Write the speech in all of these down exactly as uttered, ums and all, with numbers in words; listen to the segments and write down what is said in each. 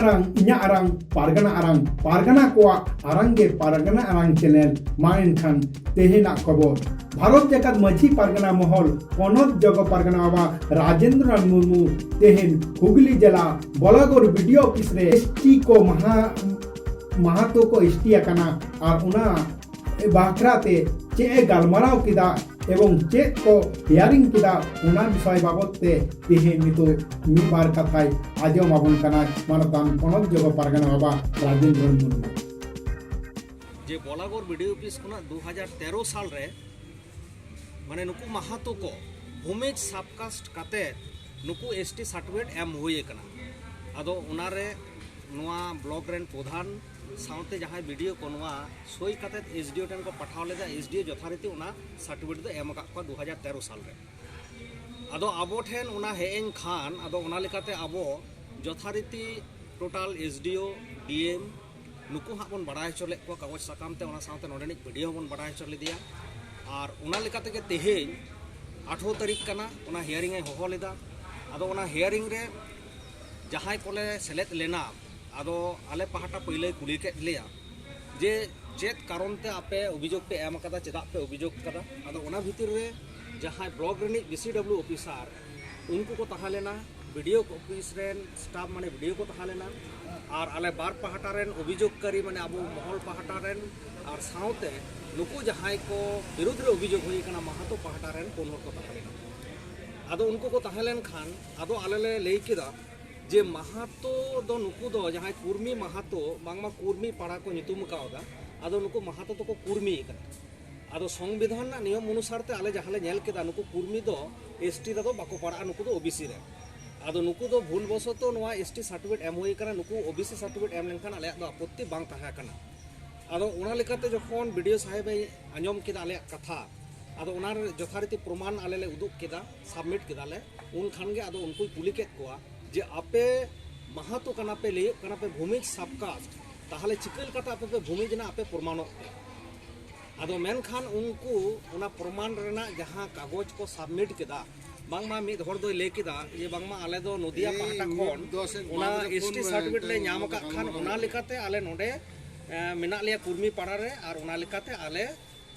ᱟᱨᱟᱝ, ᱤᱧᱟᱹᱜ ᱟᱨᱟᱝ, ᱯᱟᱨᱜᱟᱱᱟ ᱟᱨᱟᱝ, ᱯᱟᱨᱜᱟᱱᱟ ᱠᱚᱣᱟᱜ ᱟᱨᱟᱝ ᱜᱮ ᱯᱟᱨᱜᱟᱱᱟ ᱟᱨᱟᱝ ᱪᱮᱱᱮᱞ᱾ ᱢᱟ ᱮᱱᱠᱷᱟᱱ ᱛᱮᱦᱮᱧᱟᱜ ᱠᱷᱚᱵᱚᱨ᱾ ᱵᱷᱟᱨᱚᱛ ᱡᱟᱠᱟᱛ ᱢᱟᱹᱡᱷᱤ ᱯᱟᱨᱜᱟᱱᱟ ᱢᱚᱦᱚᱞ ᱯᱚᱱᱚᱛ ᱡᱚᱜᱚ ᱯᱟᱨᱜᱟᱱᱟ ᱵᱟᱵᱟ ᱨᱟᱡᱮᱱᱫᱨᱚ ᱢᱩᱨᱢᱩ ᱛᱮᱦᱮᱧ ᱦᱩᱜᱽᱞᱤ ᱡᱮᱞᱟ ᱵᱚᱞᱟᱜᱚᱲ ᱵᱤᱰᱤᱳ ᱚᱯᱷᱤᱥ ᱨᱮ ᱮᱥᱴᱤ ᱠᱚ ᱢᱟᱦᱟ-, ᱢᱟᱦᱟᱛᱚ ᱠᱚ ᱮᱥᱴᱤ ᱟᱠᱟᱱᱟ ᱟᱨ ᱚᱱᱟ ᱵᱟᱠᱷᱨᱟ ᱛᱮ ᱪᱮᱫ ᱮ ᱜᱟᱞᱢᱟᱨᱟᱣ ᱠᱮᱫᱟ ᱮᱵᱚᱝ ᱪᱮᱫ ᱠᱚ ᱦᱤᱭᱟᱨᱤᱝ ᱠᱮᱫᱟ, ᱚᱱᱟ ᱵᱤᱥᱚᱭ ᱵᱟᱵᱚᱛ ᱛᱮ ᱛᱮᱦᱮᱧ ᱱᱤᱛᱚᱜ ᱢᱤᱫ ᱵᱟᱨ ᱠᱟᱛᱷᱟᱭ ᱟᱸᱡᱚᱢ ᱟᱵᱚᱱ ᱠᱟᱱᱟ ᱢᱟᱱᱚᱛᱟᱱ ᱯᱚᱱᱚᱛ ᱡᱚᱜᱚ ᱯᱟᱨᱜᱟᱱᱟ ᱵᱟᱵᱟ ᱨᱟᱡᱮᱱᱫᱨᱚ ᱢᱩᱨᱢᱩ᱾ ᱡᱮ ᱵᱚᱞᱟᱜᱚᱲ ᱵᱤᱰᱤᱳ ᱚᱯᱷᱤᱥ ᱠᱷᱚᱱᱟᱜ ᱫᱩ ᱦᱟᱡᱟᱨ ᱛᱮᱨᱚ ᱥᱟᱞ ᱨᱮ, ᱢᱟᱱᱮ, ᱱᱩᱠᱩ ᱢᱟᱦᱟᱛᱚ ᱠᱚ ᱵᱷᱩᱢᱤᱡᱽ ᱥᱟᱵᱠᱟᱥᱴ ᱠᱟᱛᱮ ᱱᱩᱠᱩ ᱮᱥᱴᱤ ᱥᱟᱨᱴᱤᱯᱷᱤᱠᱮᱴ ᱮᱢ ᱦᱩᱭ ᱟᱠᱟᱱᱟ᱾ ᱟᱫᱚ ᱚᱱᱟᱨᱮ ᱱᱚᱣᱟ ᱵᱞᱚᱠ ᱨᱮᱱ ᱯᱨᱚᱫᱷᱟᱱ ᱥᱟᱶᱛᱮ ᱡᱟᱦᱟᱸᱭ ᱵᱤᱰᱤᱳ ᱠᱚ ᱱᱚᱣᱟ ᱥᱳᱭ ᱠᱟᱛᱮ ᱮᱥᱰᱤᱳ ᱴᱷᱮᱱ ᱠᱚ ᱯᱟᱴᱷᱟᱣ ᱞᱮᱫᱟ᱾ ᱮᱥᱰᱤᱳ ᱡᱚᱛᱷᱟᱨᱤᱛᱤ ᱚᱱᱟ ᱥᱟᱨᱴᱤᱯᱷᱤᱠᱮᱴ ᱫᱚ ᱮᱢ ᱟᱠᱟᱫ ᱠᱚᱣᱟ ᱫᱩ ᱦᱟᱡᱟᱨ ᱛᱮᱨᱚ ᱥᱟᱞ ᱨᱮ᱾ ᱟᱫᱚ ᱟᱵᱚ ᱴᱷᱮᱱ ᱚᱱᱟ ᱦᱮᱡ ᱮᱱ ᱠᱷᱟᱱ, ᱟᱫᱚ ᱚᱱᱟ ᱞᱮᱠᱟᱛᱮ ᱟᱵᱚ ᱡᱚᱛᱷᱟᱨᱤᱛᱤ ᱴᱳᱴᱟᱞ ᱮᱥᱰᱤᱳ, ᱰᱤᱮᱢ, ᱱᱩᱠᱩ ᱦᱟᱸᱜ ᱵᱚᱱ ᱵᱟᱲᱟᱭ ᱦᱚᱪᱚ ᱞᱮᱫ ᱠᱚᱣᱟ ᱠᱟᱜᱚᱡᱽ ᱥᱟᱠᱟᱢ ᱛᱮ, ᱚᱱᱟ ᱥᱟᱶᱛᱮ ᱱᱚᱰᱮᱱᱤᱡ ᱵᱤᱰᱤᱳ ᱦᱚᱸᱵᱚᱱ ᱵᱟᱲᱟᱭ ᱦᱚᱪᱚ ᱞᱮᱫᱮᱭᱟ᱾ ᱟᱨ ᱚᱱᱟ ᱞᱮᱠᱟ ᱛᱮᱜᱮ ᱛᱮᱦᱮᱧ ᱟᱴᱷᱨᱚ ᱛᱟᱹᱨᱤᱠᱷ ᱠᱟᱱᱟ, ᱚᱱᱟ ᱦᱤᱭᱟᱨᱤᱝ ᱮ ᱦᱚᱦᱚ ᱞᱮᱫᱟ᱾ ᱟᱫᱚ ᱚᱱᱟ ᱦᱤᱭᱟᱨᱤᱝ ᱨᱮ ᱡᱟᱦᱟᱸᱭ ᱠᱚᱞᱮ ᱥᱮᱞᱮᱫ ᱞᱮᱱᱟ, ᱟᱫᱚ ᱟᱞᱮ ᱯᱟᱦᱴᱟ ᱯᱟᱹᱭᱞᱟᱹᱭ ᱠᱩᱞᱤ ᱠᱮᱫ ᱞᱮᱭᱟ ᱡᱮ ᱪᱮᱫ ᱠᱟᱨᱚᱱ ᱛᱮ ᱟᱯᱮ ᱚᱵᱷᱤᱡᱳᱜᱽ ᱯᱮ ᱮᱢ ᱟᱠᱟᱫᱟ, ᱪᱮᱫᱟᱜ ᱯᱮ ᱚᱵᱷᱤᱡᱳᱜᱽ ᱟᱠᱟᱫᱟ? ᱟᱫᱚ ᱚᱱᱟ ᱵᱷᱤᱛᱤᱨ ᱨᱮ ᱡᱟᱦᱟᱸᱭ ᱵᱞᱚᱠ ᱨᱤᱱᱤᱡ ᱵᱤᱥᱤᱰᱟᱵᱞᱤᱭᱩ ᱚᱯᱷᱤᱥᱟᱨ, ᱩᱱᱠᱩ ᱠᱚ ᱛᱟᱦᱮᱸ ᱞᱮᱱᱟ, ᱵᱤᱰᱤᱳ ᱚᱯᱷᱤᱥ ᱨᱮᱱ ᱥᱴᱟᱯ, ᱢᱟᱱᱮ ᱵᱤᱰᱤᱳ ᱠᱚ ᱛᱟᱦᱮᱸ ᱞᱮᱱᱟ, ᱟᱨ ᱟᱞᱮ ᱵᱟᱨ ᱯᱟᱦᱴᱟ ᱨᱮᱱ ᱚᱵᱷᱤᱡᱳᱜᱽᱠᱟᱨᱤ, ᱢᱟᱱᱮ ᱟᱵᱚ ᱢᱚᱦᱚᱞ ᱯᱟᱦᱴᱟ ᱨᱮᱱ, ᱟᱨ ᱥᱟᱶᱛᱮ ᱱᱩᱠᱩ ᱡᱟᱦᱟᱸᱭ ᱠᱚ ᱵᱤᱨᱩᱫᱽ ᱨᱮ ᱚᱵᱷᱤᱡᱳᱜᱽ ᱦᱩᱭ ᱟᱠᱟᱱᱟ, ᱢᱟᱦᱟᱛᱚ ᱯᱟᱦᱴᱟ ᱨᱮᱱ ᱯᱩᱱ ᱦᱚᱲ ᱠᱚ ᱛᱟᱦᱮᱸ ᱞᱮᱱᱟ᱾ ᱟᱫᱚ ᱩᱱᱠᱩ ᱠᱚ ᱛᱟᱦᱮᱸ ᱞᱮᱱᱠᱷᱟᱱ, ᱟᱫᱚ ᱟᱞᱮ ᱞᱮ ᱞᱟᱹᱭ ᱠᱮᱫᱟ ᱡᱮ ᱢᱟᱦᱟᱛᱚ ᱫᱚ ᱱᱩᱠᱩ ᱫᱚ ᱡᱟᱦᱟᱸᱭ ᱠᱩᱨᱢᱤ ᱢᱟᱦᱟᱛᱚ, ᱵᱟᱝᱢᱟ ᱠᱩᱨᱢᱤ ᱯᱟᱲᱟ ᱠᱚ ᱧᱩᱛᱩᱢ ᱠᱟᱣᱫᱟ, ᱟᱫᱚ ᱱᱩᱠᱩ ᱢᱟᱦᱟᱛᱚ ᱫᱚᱠᱚ ᱠᱩᱨᱢᱤ ᱠᱟᱱᱟ᱾ ᱟᱫᱚ ᱥᱚᱝᱵᱤᱫᱷᱟᱱ ᱨᱮᱱᱟᱜ ᱱᱤᱭᱚᱢ ᱚᱱᱩᱥᱟᱨ ᱛᱮ ᱟᱞᱮ ᱡᱟᱦᱟᱸ ᱞᱮ ᱧᱮᱞ ᱠᱮᱫᱟ, ᱱᱩᱠᱩ ᱠᱩᱨᱢᱤ ᱫᱚ ᱮᱥᱴᱤ ᱨᱮᱫᱚ ᱵᱟᱠᱚ ᱯᱟᱲᱟᱜᱼᱟ, ᱱᱩᱠᱩ ᱫᱚ ᱳᱵᱤᱥᱤ ᱨᱮ᱾ ᱟᱫᱚ ᱱᱩᱠᱩ ᱫᱚ ᱵᱷᱩᱞ ᱵᱚᱥᱚᱛᱚ ᱱᱚᱣᱟ ᱮᱥᱴᱤ ᱥᱟᱨᱴᱤᱯᱷᱤᱠᱮᱴ ᱮᱢ ᱦᱩᱭ ᱠᱟᱱᱟ, ᱱᱩᱠᱩ ᱳᱵᱤᱥᱤ ᱥᱟᱨᱴᱤᱯᱷᱤᱠᱮᱴ ᱮᱢ ᱞᱮᱱᱠᱷᱟᱱ ᱟᱞᱮᱭᱟᱜ ᱫᱚ ᱟᱯᱚᱛᱛᱤ ᱵᱟᱝ ᱛᱟᱦᱮᱸ ᱠᱟᱱᱟ᱾ ᱟᱫᱚ ᱚᱱᱟ ᱞᱮᱠᱟᱛᱮ ᱡᱚᱠᱷᱚᱱ ᱵᱤᱰᱤᱳ ᱥᱟᱦᱮᱵ ᱮ ᱟᱸᱡᱚᱢ ᱠᱮᱫᱟ ᱟᱞᱮᱭᱟᱜ ᱠᱟᱛᱷᱟ, ᱟᱫᱚ ᱚᱱᱟ ᱨᱮ ᱡᱚᱛᱷᱟᱨᱤᱛᱤ ᱯᱨᱚᱢᱟᱱ ᱟᱞᱮ ᱞᱮ ᱩᱫᱩᱜ ᱠᱮᱫᱟ, ᱥᱟᱵᱢᱤᱴ ᱠᱮᱫᱟᱞᱮ᱾ ᱩᱱ ᱠᱷᱟᱱ ᱜᱮ ᱟᱫᱚ ᱩᱱᱠᱩᱭ ᱠᱩᱞᱤ ᱠᱮᱫ ᱠᱚᱣᱟ ᱡᱮ, "ᱟᱯᱮ ᱢᱟᱦᱟᱛᱚ ᱠᱟᱱᱟ ᱯᱮ, ᱞᱟᱹᱭᱚᱜ ᱠᱟᱱᱟ ᱯᱮ ᱵᱷᱩᱢᱤᱡᱽ ᱥᱟᱵᱠᱟᱥᱴ, ᱛᱟᱦᱚᱞᱮ ᱪᱤᱠᱟᱹ ᱞᱮᱠᱟᱛᱮ ᱟᱯᱮ ᱯᱮ ᱵᱷᱩᱢᱤᱡᱽ ᱮᱱᱟ, ᱟᱯᱮ ᱯᱨᱚᱢᱟᱱᱚᱜ ᱯᱮ?" ᱟᱫᱚ ᱢᱮᱱᱠᱷᱟᱱ ᱩᱱᱠᱩ ᱚᱱᱟ ᱯᱨᱚᱢᱟᱱ ᱨᱮᱱᱟᱜ ᱡᱟᱦᱟᱸ ᱠᱟᱜᱚᱡᱽ ᱠᱚ ᱥᱟᱵᱢᱤᱴ ᱠᱮᱫᱟ, ᱵᱟᱝᱢᱟ ᱢᱤᱫ ᱦᱚᱲ ᱫᱚᱭ ᱞᱟᱹᱭ ᱠᱮᱫᱟ ᱡᱮ ᱵᱟᱝᱢᱟ ᱟᱞᱮ ᱫᱚ ᱱᱚᱫᱤᱭᱟ ᱯᱟᱦᱴᱟ ᱠᱷᱚᱱ ᱚᱱᱟ ᱮᱥᱴᱤ ᱥᱟᱨᱴᱤᱯᱷᱤᱠᱮᱴ ᱞᱮ ᱧᱟᱢ ᱟᱠᱟᱫ ᱠᱷᱟᱱ ᱚᱱᱟ ᱞᱮᱠᱟᱛᱮ ᱟᱞᱮ ᱱᱚᱰᱮ ᱮ, ᱢᱮᱱᱟᱜ ᱞᱮᱭᱟ ᱠᱩᱨᱢᱤ ᱯᱟᱲᱟ ᱨᱮ, ᱟᱨ ᱚᱱᱟ ᱞᱮᱠᱟᱛᱮ ᱟᱞᱮ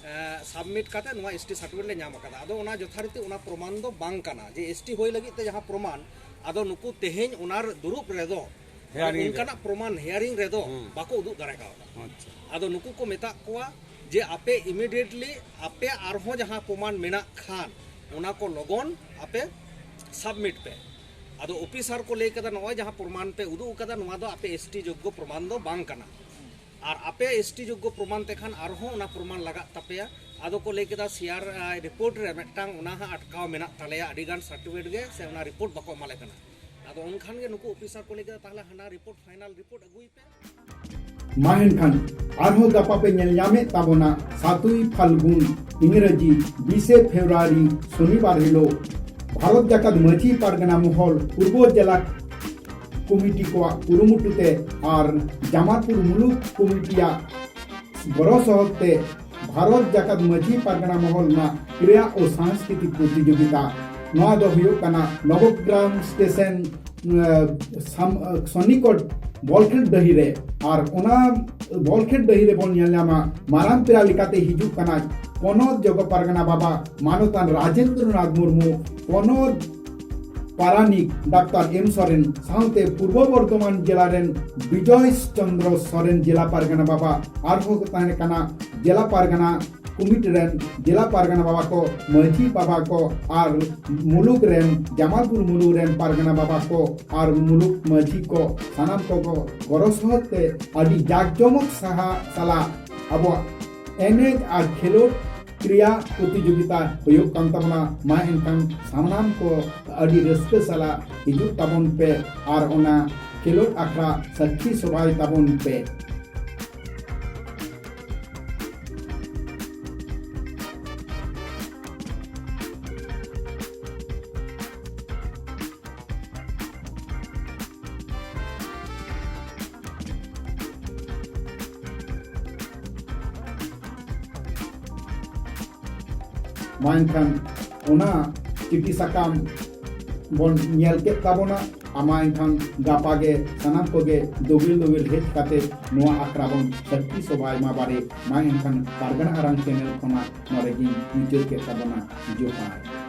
ᱥᱟᱵᱢᱤᱴ ᱠᱟᱛᱮ ᱱᱚᱣᱟ ᱮᱥᱴᱤ ᱥᱟᱨᱴᱤᱯᱷᱤᱠᱮᱴ ᱞᱮ ᱧᱟᱢ ᱟᱠᱟᱫᱟ᱾ ᱟᱫᱚ ᱚᱱᱟ ᱡᱚᱛᱷᱟᱨᱤᱛᱤ ᱚᱱᱟ ᱯᱨᱚᱢᱟᱱ ᱫᱚ ᱵᱟᱝ ᱠᱟᱱᱟ ᱡᱮ ᱮᱥᱴᱤ ᱦᱩᱭ ᱞᱟᱹᱜᱤᱫ ᱛᱮ ᱡᱟᱦᱟᱸ ᱯᱨᱚᱢᱟᱱ, ᱟᱫᱚ ᱱᱩᱠᱩ ᱛᱮᱦᱮᱧ ᱚᱱᱟ ᱫᱩᱲᱩᱵ ᱨᱮᱫᱚ ᱦᱮᱭᱟᱨᱤᱝ ᱨᱮ᱾ ᱚᱱᱠᱟᱱᱟᱜ ᱯᱨᱚᱢᱟᱱ ᱦᱮᱭᱟᱨᱤᱝ ᱨᱮᱫᱚ ᱦᱩᱸ᱾ ᱵᱟᱠᱚ ᱩᱫᱩᱜ ᱫᱟᱲᱮ ᱠᱟᱣᱫᱟ᱾ ᱟᱪᱪᱷᱟ᱾ ᱟᱫᱚ ᱱᱩᱠᱩ ᱠᱚ ᱢᱮᱛᱟᱜ ᱠᱚᱣᱟ ᱡᱮ ᱟᱯᱮ ᱤᱢᱤᱰᱤᱭᱮᱴᱞᱤ ᱟᱯᱮᱭᱟᱜ ᱟᱨᱦᱚᱸ ᱡᱟᱦᱟᱸ ᱯᱨᱚᱢᱟᱱ ᱢᱮᱱᱟᱜ ᱠᱷᱟᱱ ᱚᱱᱟ ᱠᱚ ᱞᱚᱜᱚᱱ ᱟᱯᱮ ᱥᱟᱵᱢᱤᱴ ᱯᱮ᱾ ᱟᱫᱚ ᱚᱯᱷᱤᱥᱟᱨ ᱠᱚ ᱞᱟᱹᱭ ᱠᱟᱫᱟ, ᱱᱚᱜᱼᱚᱭ ᱡᱟᱦᱟᱸ ᱯᱨᱚᱢᱟᱱ ᱯᱮ ᱩᱫᱩᱜ ᱠᱟᱫᱟ, ᱱᱚᱣᱟ ᱫᱚ ᱟᱯᱮ ᱮᱥᱴᱤ ᱡᱳᱜᱽᱜᱚ ᱯᱨᱚᱢᱟᱱ ᱫᱚ ᱵᱟᱝ ᱠᱟᱱᱟ᱾ ᱟᱨ ᱟᱯᱮ ᱮᱥᱴᱤ ᱡᱳᱜᱽᱜᱚ ᱯᱨᱚᱢᱟᱱ ᱛᱮᱠᱷᱟᱱ ᱟᱨᱦᱚᱸ ᱚᱱᱟ ᱯᱨᱚᱢᱟᱱ ᱞᱟᱜᱟᱜ ᱛᱟᱯᱮᱭᱟ᱾ ᱟᱫᱚ ᱠᱚ ᱞᱟᱹᱭ ᱠᱮᱫᱟ, ᱥᱤᱭᱟᱨ ᱨᱤᱯᱳᱨᱴ ᱨᱮ ᱢᱤᱫᱴᱟᱝ ᱚᱱᱟ ᱦᱟᱸᱜ ᱟᱴᱠᱟᱣ ᱢᱮᱱᱟᱜ ᱛᱟᱞᱮᱭᱟ, ᱟᱹᱰᱤ ᱜᱟᱱ ᱥᱟᱨᱴᱤᱯᱷᱤᱠᱮᱴ ᱜᱮ ᱥᱮ ᱚᱱᱟ ᱨᱤᱯᱳᱨᱴ ᱵᱟᱠᱚ ᱮᱢᱟᱞᱮ ᱠᱟᱱᱟ᱾ ᱟᱫᱚ ᱩᱱᱠᱷᱟᱱ ᱜᱮ ᱱᱩᱠᱩ ᱚᱯᱷᱤᱥᱟᱨ ᱠᱚ ᱞᱟᱹᱭ ᱠᱮᱫᱟ, ᱛᱟᱦᱞᱮ ᱦᱟᱱᱟ ᱨᱤᱯᱳᱨᱴ, ᱯᱷᱟᱭᱱᱟᱞ ᱨᱤᱯᱳᱨᱴ ᱟᱹᱜᱩᱭ ᱯᱮ᱾ ᱢᱟ ᱮᱱᱠᱷᱟᱱ ᱟᱨᱦᱚᱸ ᱜᱟᱯᱟ ᱯᱮ ᱧᱮᱞ ᱧᱟᱢᱮᱫ ᱛᱟᱵᱚᱱᱟ ᱥᱟᱛᱩᱭ ᱯᱷᱟᱞᱜᱩᱱ, ᱤᱝᱨᱮᱡᱤ ᱵᱤᱥᱮ ᱯᱷᱮᱵᱨᱩᱣᱟᱨᱤ, ᱥᱚᱱᱤᱵᱟᱨ ᱦᱤᱞᱳᱜ ᱵᱷᱟᱨᱚᱛ ᱡᱟᱠᱟᱛ ᱢᱟᱹᱡᱷᱤ ᱯᱟᱨᱜᱟᱱᱟ ᱢᱚᱦᱚᱞ ᱯᱩᱨᱵᱚ ᱡᱮᱞᱟ ᱠᱚᱢᱤᱴᱤ ᱠᱚᱣᱟᱜ ᱠᱩᱨᱩᱢᱩᱴᱩ ᱛᱮ ᱟᱨ ᱡᱟᱢᱟᱞᱯᱩᱨ ᱢᱩᱞᱩᱠ ᱠᱚᱢᱤᱴᱤᱭᱟᱜ ᱜᱚᱲᱚ ᱥᱚᱦᱚᱫ ᱛᱮ ᱵᱷᱟᱨᱚᱛ ᱡᱟᱠᱟᱛ ᱢᱟᱹᱡᱷᱤ ᱯᱟᱨᱜᱟᱱᱟ ᱢᱚᱦᱚᱞ ᱨᱮᱱᱟᱜ ᱠᱨᱤᱭᱟ ᱳ ᱥᱟᱝᱥᱠᱨᱤᱛᱤᱠ ᱯᱨᱚᱛᱤᱡᱳᱜᱤᱛᱟ᱾ ᱱᱚᱣᱟ ᱫᱚ ᱦᱩᱭᱩᱜ ᱠᱟᱱᱟ ᱱᱚᱵᱚᱜᱨᱟᱢ ᱥᱴᱮᱥᱚᱱ, ᱮ, ᱥᱟᱢ-, ᱮ, ᱥᱚᱱᱱᱤᱠᱚᱴ ᱵᱚᱞᱠᱷᱮᱞ ᱰᱟᱹᱦᱤ ᱨᱮ᱾ ᱟᱨ ᱚᱱᱟ ᱵᱚᱞᱠᱷᱮᱞ ᱰᱟᱹᱦᱤ ᱨᱮᱵᱚᱱ ᱧᱮᱞ ᱧᱟᱢᱟ, ᱢᱟᱨᱟᱝ ᱯᱮᱲᱟ ᱞᱮᱠᱟᱛᱮ ᱦᱤᱡᱩᱜ ᱠᱟᱱᱟᱭ ᱯᱚᱱᱚᱛ ᱡᱚᱜᱚ ᱯᱟᱨᱜᱟᱱᱟ ᱵᱟᱵᱟ ᱢᱟᱱᱚᱛᱟᱱ ᱨᱟᱡᱮᱱᱫᱨᱚᱱᱟᱛᱷ ᱢᱩᱨᱢᱩ, ᱯᱚᱱᱚᱛ ᱯᱟᱨᱟᱱᱤᱠ ᱰᱟᱠᱛᱟᱨ ᱮᱢ ᱥᱚᱨᱮᱱ, ᱥᱟᱶᱛᱮ ᱯᱩᱨᱵᱚ ᱵᱚᱨᱫᱷᱚᱢᱟᱱ ᱡᱮᱞᱟ ᱨᱮᱱ ᱵᱤᱡᱚᱭ ᱪᱚᱱᱫᱨᱚ ᱥᱚᱨᱮᱱ ᱡᱮᱞᱟ ᱯᱟᱨᱜᱟᱱᱟ ᱵᱟᱵᱟ, ᱟᱨᱦᱚᱸ ᱠᱚ ᱛᱟᱦᱮᱸ ᱠᱟᱱᱟ ᱡᱮᱞᱟ ᱯᱟᱨᱜᱟᱱᱟ ᱠᱚᱢᱤᱴᱤ ᱨᱮᱱ ᱡᱮᱞᱟ ᱯᱟᱨᱜᱟᱱᱟ ᱵᱟᱵᱟ ᱠᱚ, ᱢᱟᱹᱡᱷᱤ ᱵᱟᱵᱟ ᱠᱚ ᱟᱨ ᱢᱩᱞᱩᱠ ᱨᱮᱱ, ᱡᱟᱢᱟᱞᱯᱩᱨ ᱢᱩᱞᱩᱠ ᱨᱮᱱ ᱯᱟᱨᱜᱟᱱᱟ ᱵᱟᱵᱟ ᱠᱚ ᱟᱨ ᱢᱩᱞᱩᱠ ᱢᱟᱹᱡᱷᱤ ᱠᱚ, ᱥᱟᱱᱟᱢ ᱠᱚᱠᱚ ᱜᱚᱲᱚ ᱥᱚᱦᱚᱫ ᱛᱮ ᱟᱹᱰᱤ ᱡᱟᱠ ᱡᱚᱢᱚᱠ ᱥᱟᱦᱟ ᱥᱟᱞᱟᱜ ᱟᱵᱚᱣᱟᱜ ᱮᱱᱮᱡ ᱟᱨ ᱠᱷᱮᱞᱳᱰ ᱠᱨᱤᱭᱟ ᱯᱨᱚᱛᱤᱡᱳᱜᱤᱛᱟ ᱦᱩᱭᱩᱜ ᱠᱟᱱ ᱛᱟᱵᱚᱱᱟ᱾ ᱢᱟ ᱮᱱᱠᱷᱟᱱ ᱥᱟᱱᱟᱢ ᱠᱚ ᱟᱹᱰᱤ ᱨᱟᱹᱥᱠᱟᱹ ᱥᱟᱞᱟᱜ ᱦᱤᱡᱩᱜ ᱛᱟᱵᱚᱱ ᱯᱮ ᱟᱨ ᱚᱱᱟ ᱠᱷᱮᱞᱳᱰ ᱟᱠᱷᱲᱟ ᱥᱟᱹᱠᱷᱤ ᱥᱚᱵᱷᱟᱭ ᱛᱟᱵᱚᱱ ᱯᱮ᱾ ᱢᱟ ᱮᱱᱠᱷᱟᱱ ᱚᱱᱟ ᱪᱤᱴᱷᱤ ᱥᱟᱠᱟᱢ ᱵᱚᱱ ᱧᱮᱞ ᱠᱮᱫ ᱛᱟᱵᱚᱱᱟ᱾ ᱟᱢᱟ ᱮᱱᱠᱷᱟᱱ ᱜᱟᱯᱟ ᱜᱮ ᱥᱟᱱᱟᱢ ᱠᱚᱜᱮ ᱫᱩᱵᱤᱞ ᱫᱩᱵᱤᱞ ᱦᱮᱡ ᱠᱟᱛᱮ ᱱᱚᱣᱟ ᱟᱠᱷᱲᱟ ᱵᱚᱱ ᱥᱟᱹᱠᱷᱤ ᱥᱚᱵᱷᱟᱭ ᱢᱟ ᱵᱟᱨᱮ᱾ ᱢᱟ ᱮᱱᱠᱷᱟᱱ ᱯᱟᱨᱜᱟᱱᱟ ᱟᱨᱟᱝ ᱪᱮᱱᱮᱞ ᱠᱷᱚᱱᱟᱜ ᱱᱚᱰᱮ ᱜᱤᱧ ᱢᱩᱪᱟᱹᱫ ᱠᱮᱫ ᱛᱟᱵᱚᱱᱟ᱾ ᱡᱚᱦᱟᱨ᱾